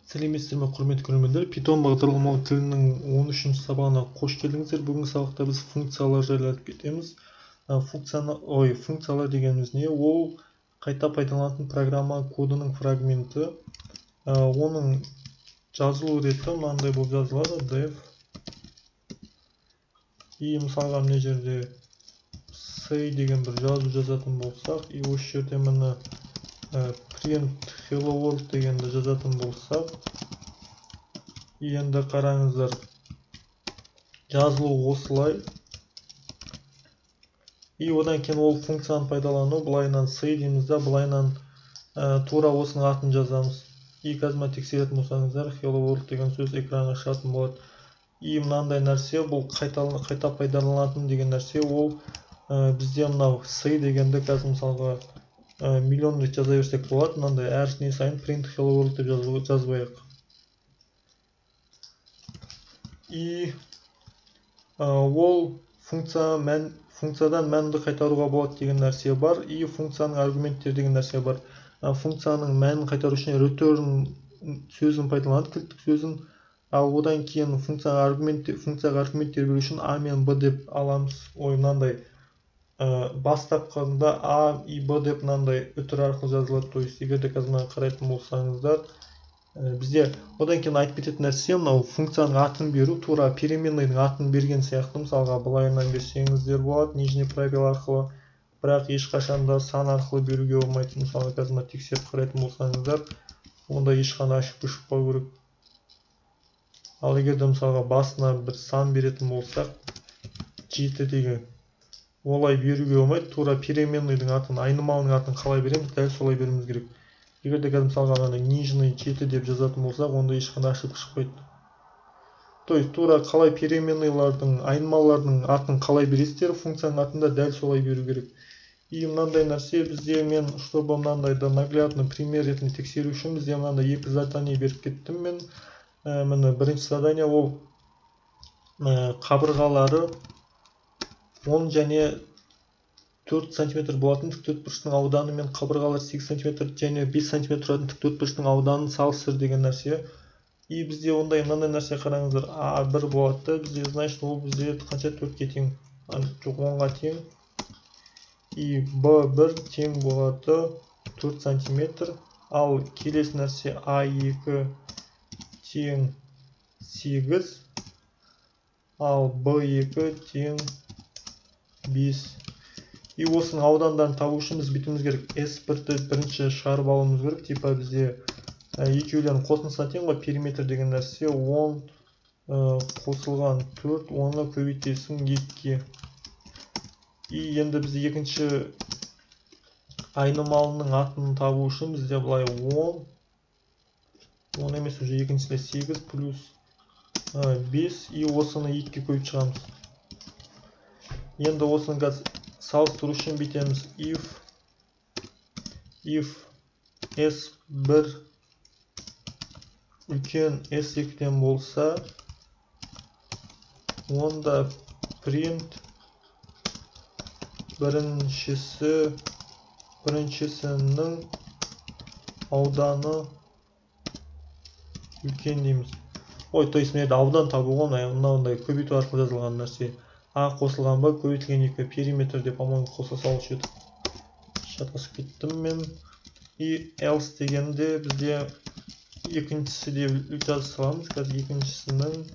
Сәлеметсіздер ме, құрметті көрермендер! Python бағдарламалық тілінің 13-ші сабағына қош келдіңіздер. Бүгінгі сабақта біз функциялар жайлы айтып кетеміз. Функциялар дегеніміз не? Ол қайта пайдаланатын программа кодының фрагменті. Оның жазылу реті мынандай болып жазылады: def. И мысалға мына жерде say деген бір жазу жазатын болсақ, и осы жерде міне print hello world дегенді жазатын болсақ, енді қараңыздар, жазылу осылай. И одан кейін ол функцияны пайдалану былайынан say дейміз да, былайынан тура осының атын жазамыз. И қазір мына тексеретін болсаңыздар, hello world деген сөз экранға шығатын болады. И мынандай нәрсе, бұл қайта пайдаланатын деген нәрсе, ол бізде мынау say дегенді қазір мысалға миллион рет жаза берсек болады. Мынандай әр не сайын print hello world деп жазбайық. И ол функциядан мәнді қайтаруға болады деген нәрсе бар. И функцияның аргументтері деген нәрсе бар. Функцияның мәнін қайтару үшін return сөзін пайдаланады, кілттік сөзін. Ал одан кейін функцияға аргументтер беру үшін а мен б деп аламыз. Ой, мынандай бастапқында а и б деп мынандай үтір арқылы жазылады. То есть егер де қазір мынаны қарайтын болсаңыздар, бізде одан кейін айтып кететін нәрсе, мынау функцияның атын беру тура переменныйдың атын берген сияқты. Мысалға былайынан берсеңіздер болады, нижний пробел арқылы, бірақ ешқашан да сан арқылы беруге болмайды. Мысалға қазір мына тексеріп қарайтын болсаңыздар, онда ешқандай ошибка шықпау керек. Ал егер де мысалға басына бір сан беретін болсақ, 7 деген, олай беруге болмайды. Тура переменныйдың атын, айнымалының атын қалай береміз, дәл солай беруіміз керек. Егер де қазір мысалға мынандай нижний 7 деп жазатын болсақ, онда ешқандай ошибка шықпайды. То есть тура қалай переменныйлардың, айнымалылардың атын қалай бересіздер, функцияның атын да дәл солай беру керек. И мынандай нәрсе бізде, мен чтобы мынандайды наглядный пример ретінде тексеру үшін бізде мынандай екі задание беріп кеттім мен. Міне, бірінші задание, ол қабырғалары 10 және 4 сантиметр болатын тіктөртбұрыштың ауданы мен қабырғалары 8 сантиметр және 5 сантиметр тұратын тіктөртбұрыштың ауданын салыстыр деген нәрсе. И бізде ондай мынандай нәрсе, қараңыздар, А1 болады да бізде, значит, ол бізде қанша, 4-ке тең, жоқ, 10-ға тең. И Б1 тең болады 4 сантиметр. Ал келесі нәрсе А2 тең 8, ал Б2 тең 5. И осының аудандарын табу үшін біз бүйтуіміз керек: S1-ді бірінші шығарып алуымыз керек. Типа бізде екеулерінің қосындысына тең ғой периметр деген нәрсе, 10 қосылған 4, оны көбейтесің 2-ге. И енді біз екінші айнымалының атын табу үшін бізде былай 10, 10 емес, уже екіншісінде 8 плюс 5, и осыны 2-ге көбейтіп шығамыз. Енді осыны қазір салыстыру үшін бүйтеміз: if S1 үлкен S2-ден болса, онда print біріншісінің ауданы үлкен дейміз. Ой, то есть мына жерде аудан табу ғой, мынандай көбейту арқылы жазылған нәрсе. А қосылған б көбейтілген 2, периметр деп, по-моему, қоса салушы едік, шатасып кеттім мен. И else дегенде бізде екіншісі деп жаза саламыз қазір. Екіншісінің,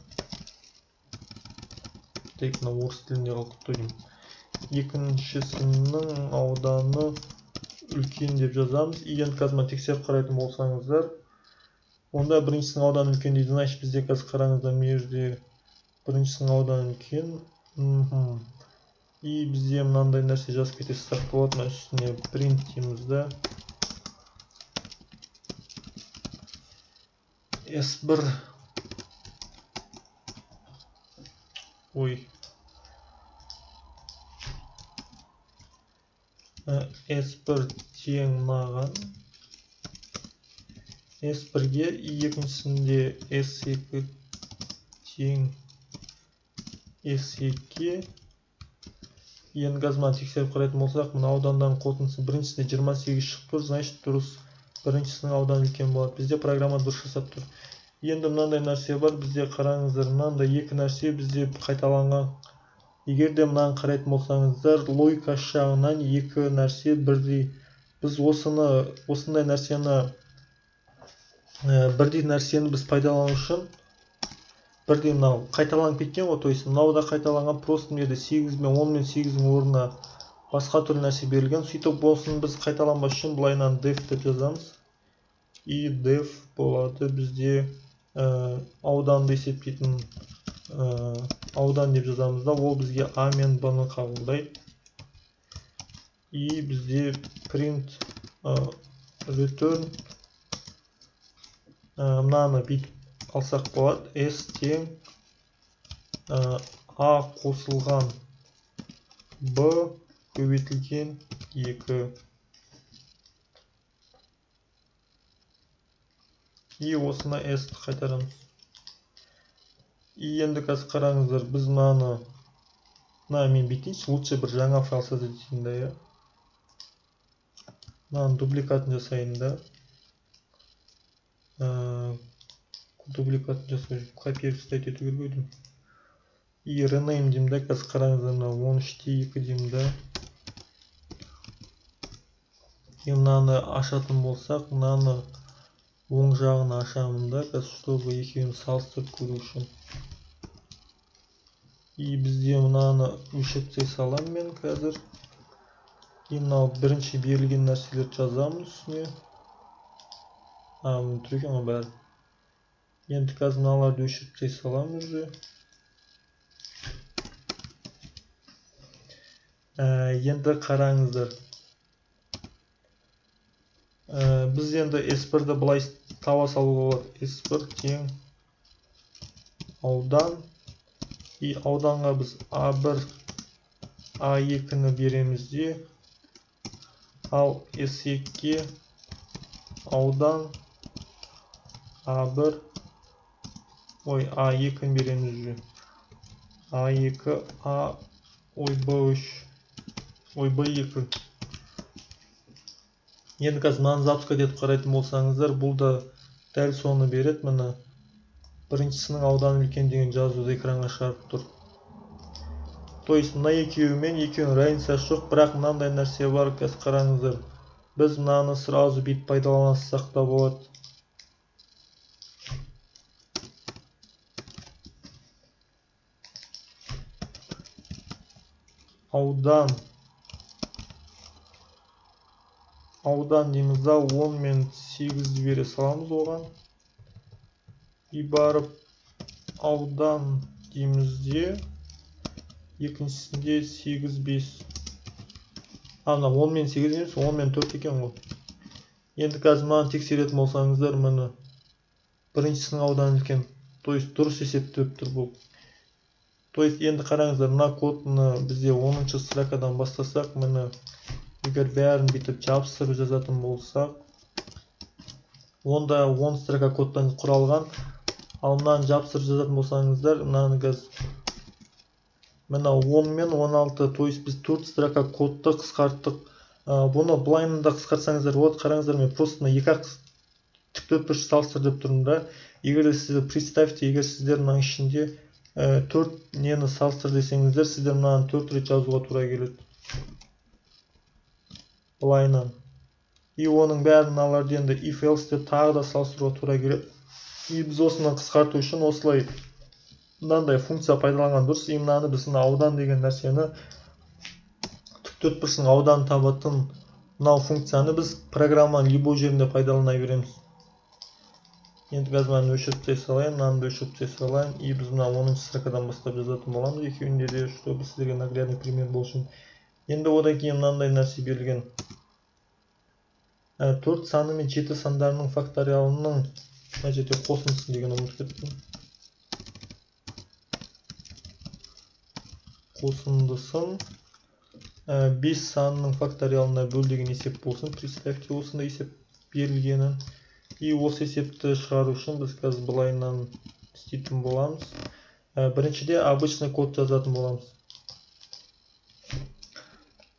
тек мына орыс тілінде қалып кетті деймін, екіншісінің ауданы үлкен деп жазамыз. И енді қазір мына тексеріп қарайтын болсаңыздар, онда біріншісінің ауданы үлкен дейді. Значит, бізде қазір қараңыздар, мына жерде біріншісінің ауданы үлкен. И бізде мынандай нәрсе жазып кете салсақ болады. Мына үстіне print дейміз да, S1, ой, S1 тең мынаған S1-ге, и екіншісінде S2 тең S2-ге. Енді қазір мынаны тексеріп қарайтын болсақ, мына аудандардың қорытындысы біріншісінде 28 шығып тұр, значит, дұрыс. Біріншісінің ауданы үлкен болады. Бізде программа дұрыс жасап тұр. Енді мынандай нәрсе бар, бізде қараңыздар, мынандай екі нәрсе бізде қайталанған. Егер де мынаны қарайтын болсаңыздар, логика жағынан екі нәрсе бірдей. Біз осыны, осындай нәрсені, бірдей нәрсені біз пайдалану үшін бірдей мынау қайталанып кеткен ғой, то есть мынау да қайталанған, просто мына жерде 8 мен 10 мен 8-дің орнына басқа түрлі нәрсе берілген. Сөйтіп осыны біз қайталанбас үшін былайынан def деп жазамыз. И def болады бізде ауданды есептейтін аудан деп жазамыз да, ол бізге А мен Б-ны қабылдайды. И бізде print return мынаны бүйтіп алсақ болады. S тең А қосылған Б көбейтілген 2. И осыны S-ті қайтарамыз. И енді қазір қараңыздар, біз мынаны, мына мен бүйтейінші, лучше бір жаңа файл создать етейін да, иә. Мынаның дубликатын жасайын да. Дубликатын жасау, копировать вставить ету керек ой деймін. И rename деймін да, қазір қараңыздар, мына 13-те 2 деймін да. И мынаны ашатын болсақ, мынаны оң жағын ашамын да, қазір, чтобы екеуін салыстырып көру үшін. И бізде мынаны өшіріп тастай саламын мен қазір. И мынау бірінші берілген нәрселерді жазамын үстіне. Міне тұр екен ғой бәрі. Енді қазір мыналарды өшіріп тастай саламын уже. Енді қараңыздар. Біз енді S1-ді былай таба салуға болады. S1 тең аудан. И ауданға біз А1, А2-ні береміз де, ал S2-ге аудан А1, ой, А2-ні береміз уже. А2, А, ой, Б3, ой, Б2. Енді қазір мынаны запускать етіп қарайтын болсаңыздар, бұл да дәл соны береді. Міне, біріншісінің ауданы үлкен деген жазуды экранға шығарып тұр. То есть мына екеуімен екеуінің разницасы жоқ, бірақ мынандай нәрсе бар, қазір қараңыздар. Біз мынаны сразу бүйтіп пайдалана салсақ та болады. Аудан. Аудан дейміз да, 10 мен 8-ді бере саламыз оған. И барып аудан дейміз де, екіншісінде 8, 5. Мына 10 мен 8 емес, 10 мен 4 екен ғой. Енді қазір мынаны тексеретін болсаңыздар, міне біріншісінің ауданы үлкен. То есть дұрыс есептеліп тұр бұл. То есть енді қараңыздар, мына кодны бізде 10-шы строкадан бастасақ, міне егер бәрін бүйтіп жабыстырып жазатын болсақ, онда 10 строка кодтан құралған. Ал мынаны жабыстырып жазатын болсаңыздар, мынаны қазір мына 10 мен 16, то есть біз 4 строка кодты қысқарттық. Бұны былайынан да қысқартсаңыздар болады. Қараңыздар, мен просто мына екі ақ тік төртбұрыш салыстыр деп тұрмын да. Егер де сіздер представьте, егер сіздер мынаның ішінде 4 нені салыстыр десеңіздер, сіздер мынаны 4 рет жазуға тура келеді. Былайынан. И оның бәрін мыналарды енді if else деп тағы да салыстыруға тура келеді. И біз осыны қысқарту үшін осылай мынандай функция пайдаланған дұрыс. И мынаны біз мына аудан деген нәрсені, тік төртбұрыштың ауданын табатын мынау функцияны біз программаның любой жерінде пайдалана береміз. Енді қазір мынаны өшіріп тастай салайын, мынаны да өшіріп тастай салайын. И біз мына 10-шы строкадан бастап жазатын боламыз екеуінде де, чтобы сіздерге наглядный пример болу үшін. Енді одан кейін мынандай нәрсе берілген. 4 саны мен 7 сандарының факториалының мына жерде қосындысы деген ұмытып кеттім. Қосындысын 5 санының факториалына бөл деген есеп болсын. Представьте, осындай есеп берілгенін. И осы есепті шығару үшін біз қазір былайынан істейтін боламыз. Біріншіде обычный код жазатын боламыз.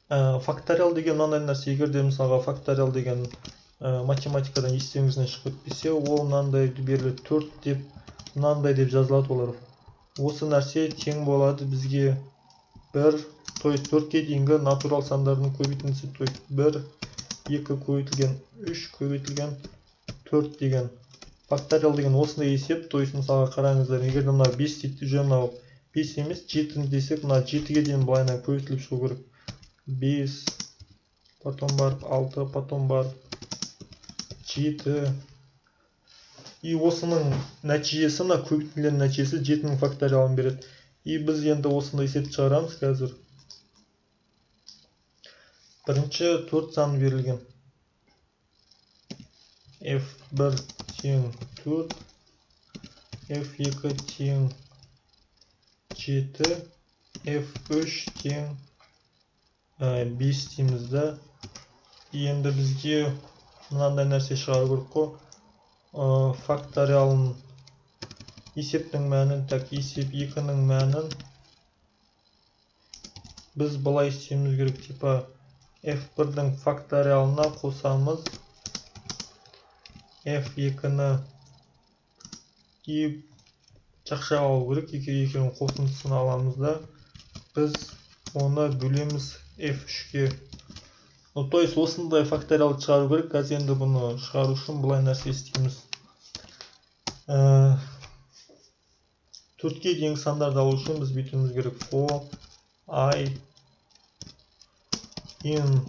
Факториал деген мынандай нәрсе. Егер де мысалға факториал деген Математикадан естеріңізден шығып кетпесе, ол мынандай беріледі, 4 деп мынандай деп жазылады олар. Осы нәрсе тең болады бізге 1, то есть 4-ке дейінгі натурал сандардың көбейтіндісі, то есть 1, 2 көбейтілген 3 көбейтілген 4 деген факториал деген осындай есеп. То есть мысалға қараңыздар, егер де мынау 5 дейді, уже мынау 5 емес 7 десек, мына 7-ге дейін былайынан көбейтіліп шығу керек. 5, потом барып 6, потом барып 7. И осының нәтижесі, мына көбейтінділердің нәтижесі 7-нің факториалын береді. И біз енді осындай есепті шығарамыз қазір. Бірінші 4 саны берілген. F1 тең 4, F2 тең 7, F3 тең 5 дейміз да. Енді бізге мынандай нәрсе шығару керек қой. Факториалын есептің мәнін, так, есеп 2-нің мәнін біз былай істеуіміз керек, типа F1-дің факториалына қосамыз F2-ні и жақша алу керек, екеуінің қосындысын аламыз да, біз оны бөлеміз F3-ке. Ну, то есть осындай факториалды шығару керек. Қазір енді бұны шығару үшін былай нәрсе істейміз. 4-ке дейінгі сандарды алу үшін біз бүйтуіміз керек. For i in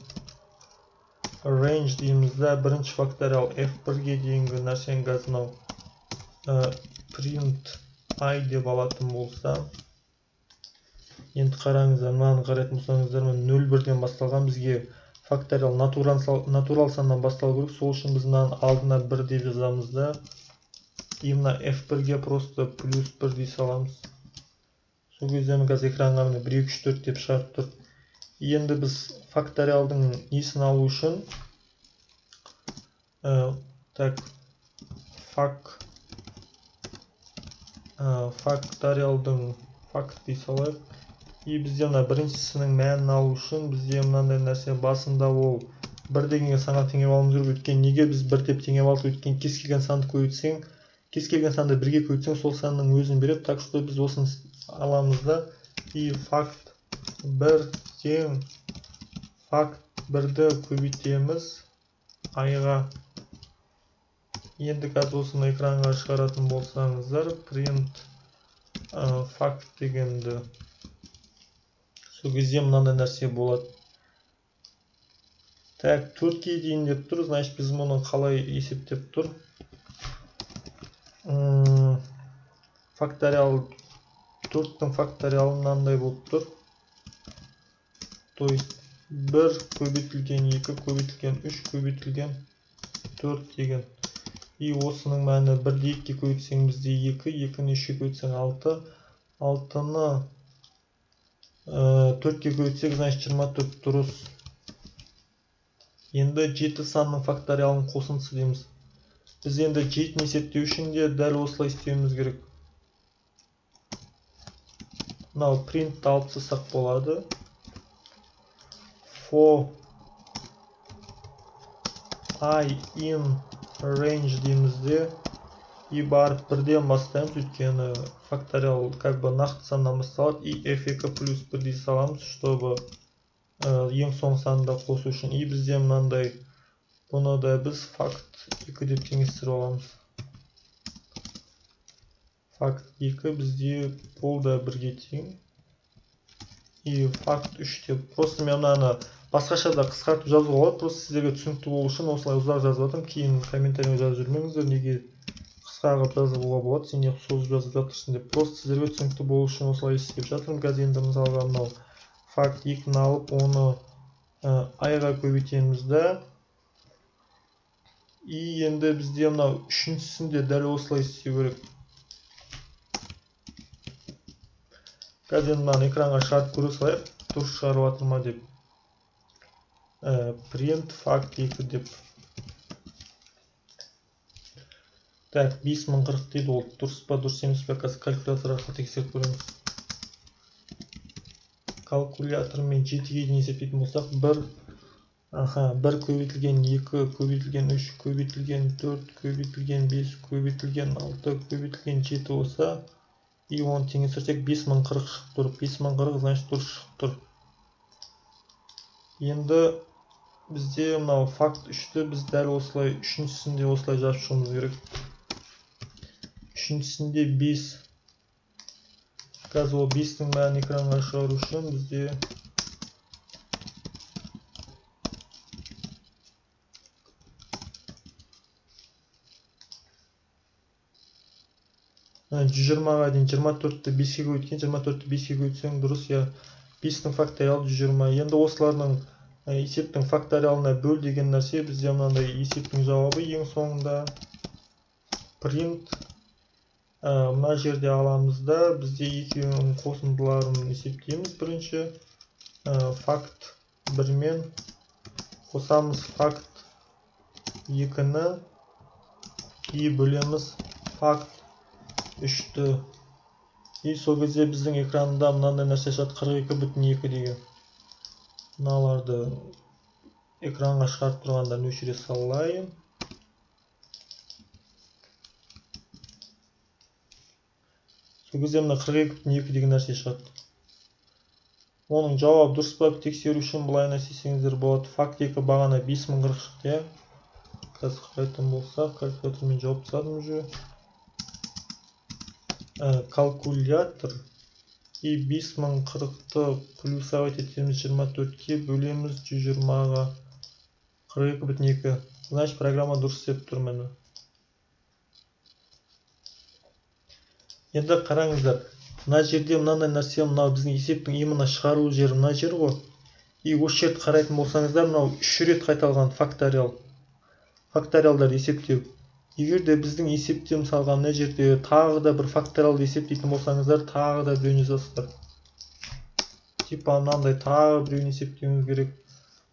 range дейміз да, бірінші факториал F1-ге дейінгі нәрсені қазір мынау print i деп алатын болсам, енді қараңыздар, мынаны қарайтын болсаңыздар, міне 0,1-ден басталған, бізге факториал натурал саннан басталу керек. Сол үшін біз мынаның алдына 1 деп жазамыз да, и мына F1-ге просто плюс 1 дей саламыз. Сол кезде қазір экранға міне 1, 2, 3, 4 деп шығарып тұр. Енді біз факториалдың несін алу үшін так, факториалдың факт дей салайық. И бізде мына біріншісінің мәнін алу үшін бізде мынандай нәрсе басында ол бір дегенге санға теңеп алуымыз керек. Өйткені неге біз бір деп теңеп алдық? Өйткені кез келген санды көбейтсең, кез келген санды бірге көбейтсең, сол санның өзін береді. Так что біз осыны аламыз да, и факт бір тең факт бірді көбейтеміз i-ға. Енді қазір осыны экранға шығаратын болсаңыздар, print факт дегенді, сол кезде мынандай нәрсе болады. Так, 4-ке дейін деп тұр, значит біз мұны қалай есептеп тұр? Факториал 4-тің факториалы мынандай болып тұр. То есть 1 көбейтілген 2 көбейтілген 3 көбейтілген 4 деген. И осының мәні 1-ді 2-ге көбейтсең бізде 2, 2-ні 3-ге көбейтсең 6, 6-ны 4-ке көбейтсек, значит 24 дұрыс. Енді 7 санның факториалының қосындысы дейміз. Біз енді 7-ні есептеу үшін де дәл осылай істеуіміз керек. Мынау print-ті алып тастасақ болады. For i in range дейміз де, и барып бірден бастаймыз, өйткені факториал как бы нақты саннан басталады. И f2 плюс 1 дей саламыз, чтобы ең соңғы санды да қосу үшін. И бізде мынандай, бұны да біз факт 2 деп теңестіріп аламыз. Факт 2 бізде бұл да бірге тең. И факт 3 деп, просто мен мынаны басқаша да қысқартып жазуға болады, просто сіздерге түсінікті болу үшін осылай ұзақ жазып жатырмын. Кейін комментарий жазып жүрмеңіздер, неге қысқа қылып жазуға болады, сен неғып созып жазып жатырсың деп. Просто сіздерге түсінікті болу үшін осылай істеп жатырмын. Қазір енді мысалға мынау факт 2-ні алып, оны i-ға көбейтеміз да. И енді бізде мынау үшіншісін де дәл осылай істеу керек. Қазір енді мынаны экранға шығарып көре салайық, дұрыс шығарып жатыр ма деп. Print факт 2 деп. Так, 5040 дейді, ол дұрыс па, дұрыс емес пе, қазір калькулятор арқылы тексеріп көреміз. Калькулятормен 7-ге дейін есептейтін болсақ, 1, Аха, 1 көбейтілген 2 көбейтілген 3 көбейтілген 4 көбейтілген 5 көбейтілген 6 көбейтілген 7 болса, и оны теңестірсек 5040 шығып тұр. 5040, значит, дұрыс шығып тұр. Енді бізде мынау факт 3-ті біз дәл осылай үшіншісінде осылай жазып шығуымыз керек. Үшіншісінде 5. Қазір ол 5-тің мәнін экранға шығару үшін бізде 120-ға дейін 24-ті 5-ке көбейткен, 24-ті 5-ке көбейтсең дұрыс, иә. 5-тің факториалы 120. Енді осылардың есептің факториалына бөл деген нәрсе бізде мынандай есептің жауабы ең соңында print. Мына жерде аламыз да, бізде екеуінің қосындыларын есептейміз бірінші. Факт 1-мен қосамыз факт 2-ні и бөлеміз факт 3-ті. И сол кезде біздің экранда мынандай нәрсе шығады, 42,2 деген. Мыналарды экранға шығарып тұрғандарын өшіре салайын. Сол кезде мына 42,2 деген нәрсе шығады. Оның жауабы дұрыс па тексеру үшін былай істесеңіздер болады. Факт 2 бағана 5040 шықты, иә. Қазір қарайтын болсақ, калькулятормен жауап тастадым уже. Калькулятор и 5040-ты плюсовать етеміз 24-ке, бөлеміз 120-ға, 42,2. Значит, программа дұрыс істеп тұр міне. Енді қараңыздар, мына жерде мынандай нәрсе, мынау біздің есептің именно шығарылу жері мына жер ғой. И осы жерді қарайтын болсаңыздар, мынау 3 рет қайталған факториал. Факториалдарды есептеу. Егер де біздің есепте мысалға мына жерде тағы да бір факториалды есептейтін болсаңыздар, тағы да біреуін жазасыздар. Типа мынандай тағы біреуін есептеуіңіз керек.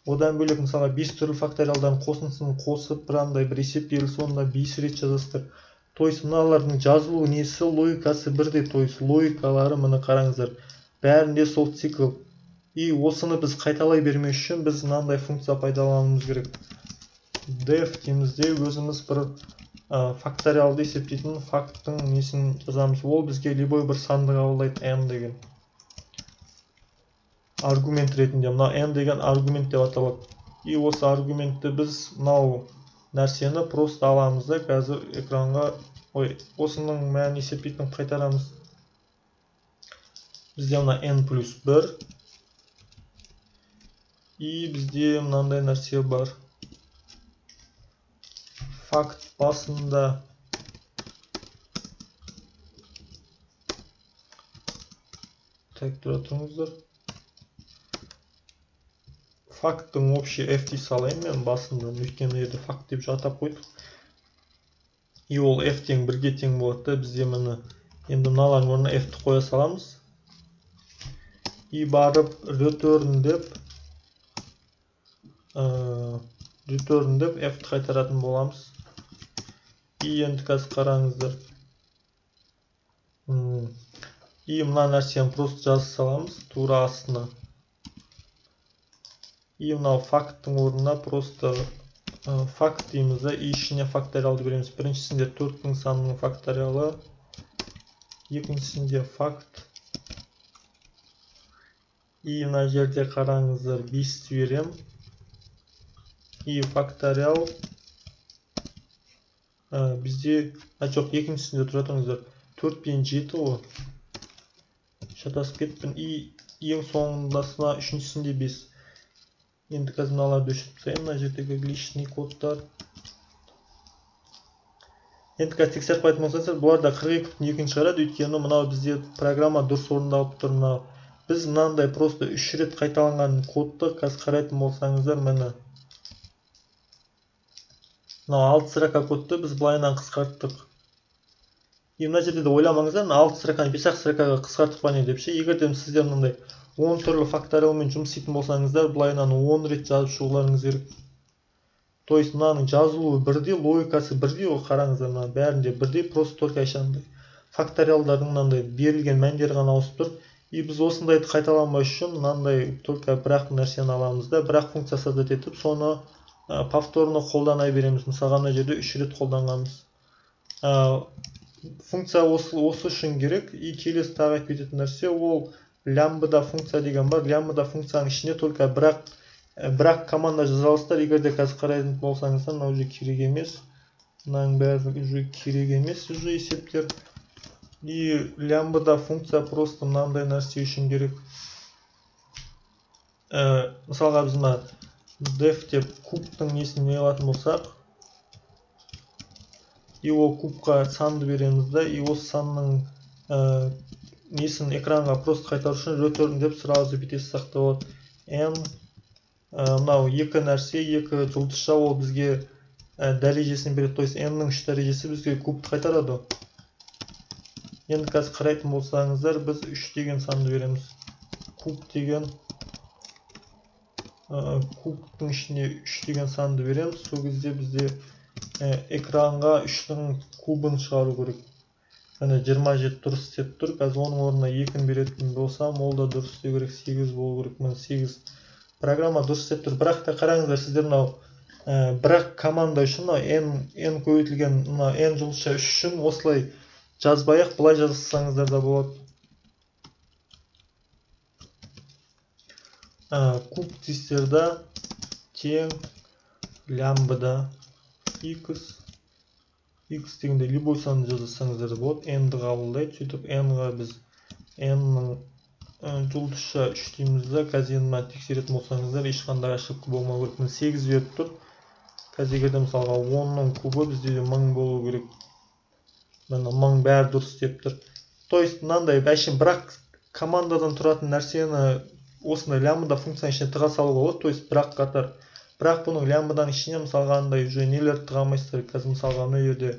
Одан бөлек мысалға 5 түрлі факториалдардың қосындысын қосып бір андай бір есеп берілсе, онда 5 рет жазасыздар. То есть мыналардың жазылу несі, логикасы бірдей, то есть логикалары міне қараңыздар, бәрінде сол цикл. И осыны біз қайталай бермес үшін біз мынандай функция пайдалануымыз керек. Def дейміз де, өзіміз бір факториалды есептейтін факттың несін жазамыз. Ол бізге любой бір санды қабылдайды, n деген аргумент ретінде. Мына n деген аргумент деп аталады. И осы аргументті біз мынау нәрсені просто аламыз да, қазір экранға, ой, осының мәнін есептейтін қайтарамыз. Бізде мына n плюс 1. И бізде мынандай нәрсе бар. Факт басында так, тұра тұрыңыздар. Факттың общий f дей салайын мен басында, өйткені мына жерде факт деп атап қойдық. И ол f тең 1-ге тең болады да, бізде міне енді мыналардың орнына f-ті қоя саламыз. И барып return деп f-ті қайтаратын боламыз. И енді қазір қараңыздар. И мына нәрсені просто жазып саламыз тура астына. И мынау факттың орнына просто факт дейміз да, и ішіне факториалды береміз. Біріншісінде 4-тің санының факториалы, екіншісінде факт. И мына жерде қараңыздар, 5-ті берем. И факториал бізде, жоқ, екіншісінде тұра тұрыңыздар, 4 пен 7 ғой, шатасып кеттім. И ең соңындасына үшіншісінде 5. Енді қазір мыналарды өшіріп тастаймын, мына жердегі лишний кодтар. Енді қазір тексеріп қоятын болсаңыздар, бұлар да 42,2 шығарады, өйткені мынау бізде программа дұрыс орындалып тұр. Мынау біз мынандай просто 3 рет қайталанған кодты қазір қарайтын болсаңыздар, міне мынау 6 строка кодты біз былайынан қысқарттық. И мына жерде де ойламаңыздар, мына 6 строканы 5-ақ строкаға қысқарттық па не деп ше. Егер де сіздер мынандай 10 түрлі факториалмен жұмыс істейтін болсаңыздар, былайынан 10 рет жазып шығуларыңыз керек. То есть мынаның жазылуы бірдей, логикасы бірдей ғой, қараңыздар, мына бәрінде бірдей, просто только андай факториалдардың мынандай берілген мәндері ғана ауысып тұр. И біз осындайды қайталамас үшін мынандай только бір-ақ нәрсені аламыз да, бір-ақ функция создать етіп, соны повторно қолдана береміз. Мысалға, мына жерде 3 рет қолданғанбыз. Функция осы үшін керек. И келесі тағы айтып кететін нәрсе, ол лямбда функция деген бар. Лямбда функцияның ішінде только бірақ команда жаза аласыздар. Егер де қазір қарайтын болсаңыздар, мынау уже керек емес, мынаның бәрі уже керек емес, уже есептер. И лямбда функция просто мынандай нәрсе үшін керек. Мысалға, біз мына def деп кубтың несін не алатын болсақ, и ол кубқа санды береміз да, и осы санның несін экранға просто қайтару үшін return деп сразу бүйте салсақ та болады. N, мынау екі нәрсе, екі жұлдызша, ол бізге дәрежесін береді, то есть n-нің 3 дәрежесі бізге кубты қайтарады. Енді қазір қарайтын болсаңыздар, біз 3 деген санды береміз. Куб деген, кубтың ішіне 3 деген санды береміз. Сол кезде бізде экранға 3-тің кубын шығару керек. Міне, 27 дұрыс істеп тұр. Қазір оның орнына 2-ні беретін болсам, ол да дұрыс істеу керек, 8 болу керек. Міне, 8. Программа дұрыс істеп тұр. Бірақ та қараңыздар, сіздер мынау бірақ команда үшін, мынау n көбейтілген мына n жұлдызша 3 үшін осылай жазбай ақ былай жазсаңыздар да болады. Куб дейсіздер да, тең лямбда x, x дегенде любой санды жазсаңыздар да болады. N-ді қабылдайды. Сөйтіп n-ға біз n-нің жұлдызша 3 дейміз да. Қазір енді мына тексеретін болсаңыздар, ешқандай ошибка болмау керек. Міне, 8 беріп тұр. Қазір егер де мысалға 10-ның кубы бізде 1000 болу керек. Міне, 1000, бәрі дұрыс істеп тұр. То есть мынандай әшейін бірақ командадан тұратын нәрсені осындай лямбда функцияның ішіне тыға салуға болады, то есть бір-ақ қатар. Бірақ бұның лямбданың ішіне мысалға андай уже нелерді тыға алмайсыздар. Қазір мысалға мына жерде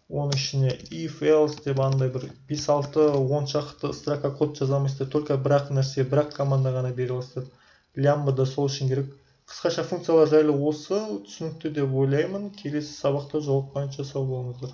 оның ішіне if, else деп андай бір 5, 6, 10 шақты строка код жаза алмайсыздар. Только бір-ақ нәрсе, бір-ақ команда ғана бере аласыздар. Лямбда сол үшін керек. Қысқаша функциялар жайлы осы түсінікті деп ойлаймын. Келесі сабақта жолыққанша сау болыңыздар.